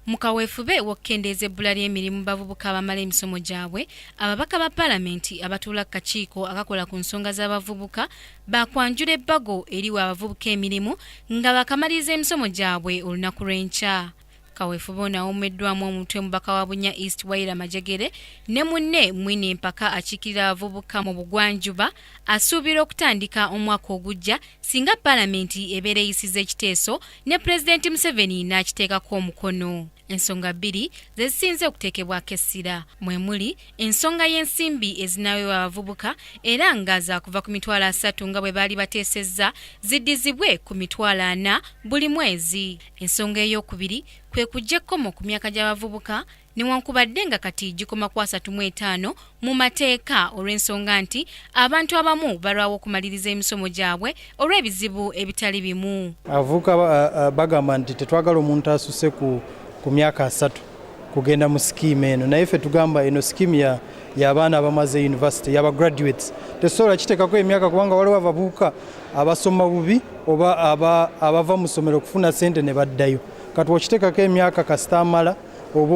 Mu kaweefube w'okukendeeza ebbula ly'emirimu mu bavubuka abamala emisomo gyabwe, ababaka ba palamenti abatuula ku kakiiko akakola ku nsonga z'abavubuka baakwanjula ebbago eriwa abavubuka emirimu nga baakamaliriza emisomo gyabwe olunaku lw'enkya. Kaweefube ono awomeddwamu omutwe mubaka wa Bunya East Waira Majegere ne munne Mwine Mpaka akiikirira abavubuka mu Bugwanjuba asuubira okutandika omwaka ogujja singa palamenti ebeera eyisiza ekiteeso ne Pulezidenti Museveni n'akiteekako omukono. Ensonga bbiri ze zisinze okuteekebwako essira mwe muli ensonga y'ensimbi ezinaaweebwa abavubuka era nga zaakuva ku 300,000 nga bwe baali bateesezza ziddizibwe ku 40,000 buli mwezi. Ensonga ey'okubiri kwe kuggya ekkomo ku myaka gy'abavubuka newankubadde nga kati gikoma ku 35 mu mateeka olw'ensonga nti abantu abamu balwawo okumaliriza emisomo gyabwe olw'ebizibu ebitali bimu. Abavubuka bagamba nti tetwagala omuntu asuse ku myaka 30 kugenda mu sikiimu eno, naye ffe tugamba eno sikiimu y'abaana abamaze university, y'aba graduates. Tetusobola kiteekako emyaka kubanga waliwo abavubuka abasoma bubi oba abava mu ssomero okufuna ssente ne baddayo. Kati okiteekako emyaka kasita amala oba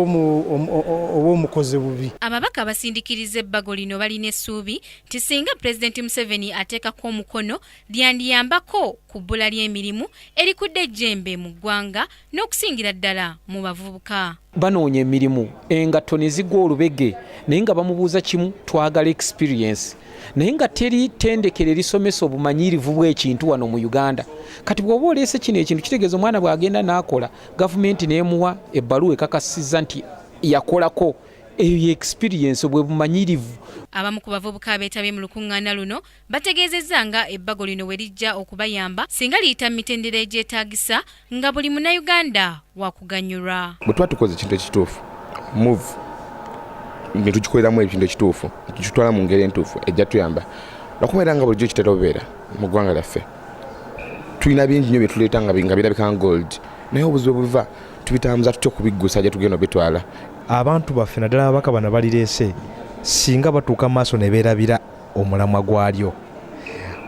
omukoze bubi. Ababaka abasindikiriza ebbago lino balina essuubi nti singa Pulezidenti Museveni ateekako omukono lyandiyambako ku bbula ly'emirimu erikudde ejjembe mu ggwanga n'okusingira ddala mu bavubuka. Banoonya emirimu engatto ne zigwa olubege, naye nga bamubuuza kimu, twagala experience, naye nga teri ttendekero erisomesa obumanyirivu bw'ekintu wano mu Uganda. Kati bw'oba oleese kino ekintu, kitegeeza omwana bw'agenda n'akola, gavumenti n'emuwa ebbaluwa ekakasizza nti yakolako, eyo experience, bwe bumanyirivu. Abamu ku bavubuka abeetabye mu lukuŋŋaana luno bategeezezza nga ebbago lino we lijja okubayamba singa liyita mu mitendera egyetaagisa nga buli Munnayuganda wakuganyulwa. Bwe tuba tukoze ekintu ekituufu, move ne tukikoleramu ekintu ekituufu, tukitwala mu ngeri entuufu, ejja tuyamba, lwakuba era nga bulijjo kitera obeera mu ggwanga lyaffe, tulina bingi nnyo bye tuleeta nga birabika nga gold, naye obuzibu buva tubitambuza tutya okubiggusa gye tugenda obitwala. Abantu baffe, naddala ababaka bano balireese, singa batuuka mu maaso ne beerabira omulamwa gwalyo.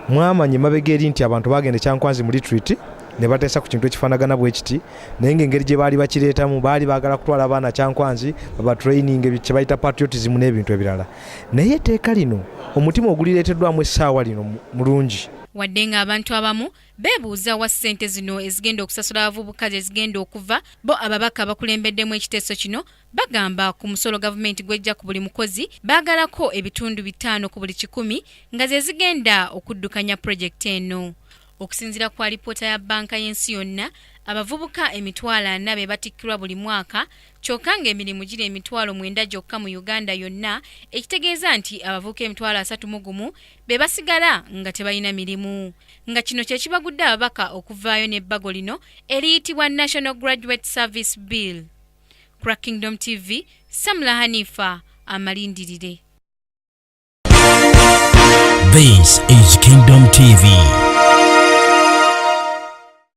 Mwamanya emabega eri nti abantu bagenda Ekyankwanzi mu retreat ne bateesa ku kintu ekifaanagana bwe kiti, naye ng'engeri gye baali bakireetamu, baali baagala kutwala abaana Kyankwanzi babatraining kye bayita patriotism n'ebintu ebirala. Naye etteeka lino, omutima ogulireeteddwamu essaawa lino mulungi. Wadde ng'abantu abamu beebuuza wa ssente zino ezigenda okusasula abavubuka ze zigenda okuva, bo ababaka abakulembeddemu ekiteeso kino bagamba ku musolo gavumenti gw'ejja ku buli mukozi baagalako 5% ku buli 100 nga ze zigenda okuddukanya pulojekiti eno. Okusinziira ku alipoota ya bbanka y'ensi yonna, abavubuka 40,000 be batikkirwa buli mwaka, kyokka ng'emirimu giri 90,000 gyokka mu Uganda yonna, ekitegeeza nti abavubuka 31,000 be basigala nga tebalina mirimu, nga kino kye kibagudde ababaka okuvaayo n'ebbago lino eriyitibwa National Graduate Service Bill. Ku Kingdom TV, Samula Hanifa amalindirire. This is Kingdom TV.